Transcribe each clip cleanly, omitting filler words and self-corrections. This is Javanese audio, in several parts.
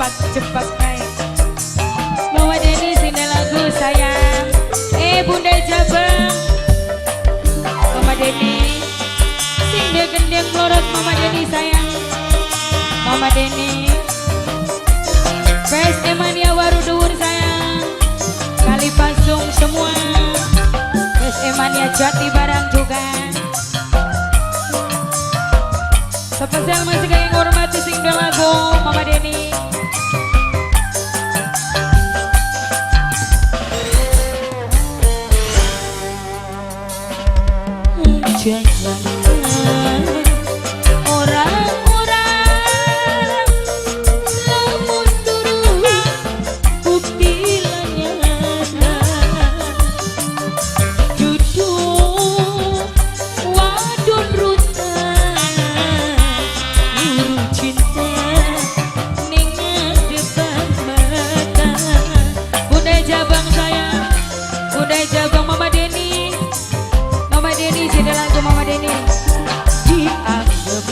Jepak-jepak naik. Mama Deni sini lagu sayang. Eh, Bunda Jabang. Mama Deni. Sing dia gendeng melorot, Mama Deni sayang. Mama Deni. Best Emania Waru Dhuwur sayang. Kali Pasung semua. Best Emania Jati Barang juga. Spesial masih kayak ngormati sing lagu Mama Deni. Jangan orang-orang lamun turu bukti nyata judul wadon rutan guru cinta ning depan mata. Bunda Jabang sayang, Bunda Jabang Mama Deni. Mama Deni sini lagu Mama Deni. Dianggap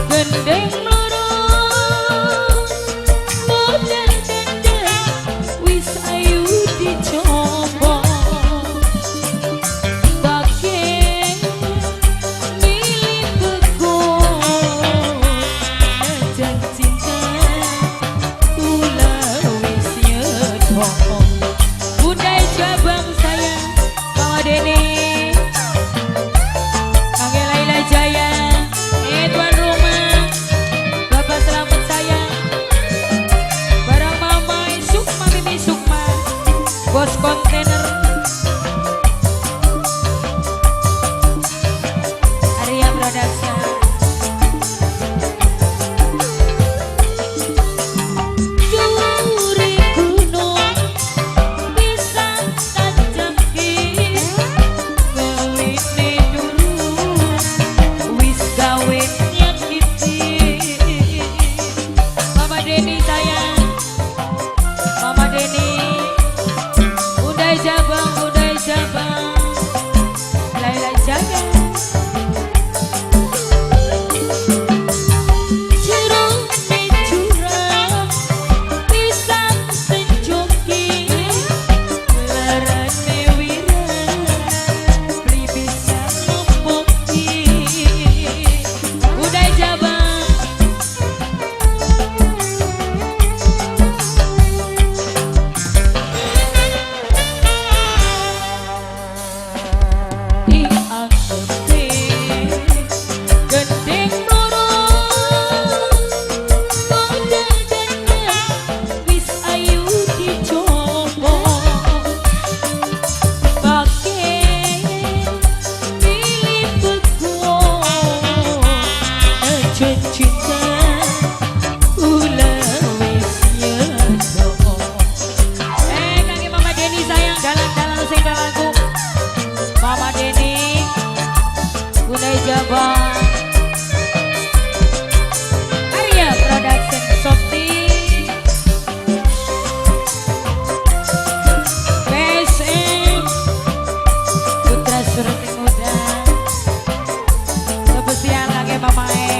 gendeng loro modern dendeng wis ayu dicoba bake milih bego najan cinta kula wis nyedho. Bunda Jabang sayang Mama Deni. Kangge Laila Jaya, eh tuan rumah, Bapak selamat sayang. Barang Mama Sukma Mimi Sukma, bos kontainer. Arya Production. Duri gunung bisa tajamke geline dulu wis gawe nyakiti. Mama Deni sayang, Mama Deni, Bunda Jabang, Bunda Jabang, Laila Jaga. Jerone jurang bisa tenjoki larane wirang beli bisa ngomongki. Bunda Jabang. Dianggepe gendeng loro model dendeng wis ayu dicoba bake milih bego aja cinta kula wis nyedho. Eh, kangge Mama Deni sayang, dalang-dalang sing lagu Mama Deni, Bunda Jabang, Arya Production Softy, PSM Putra Surti Muda. Spesial kangge Mama E.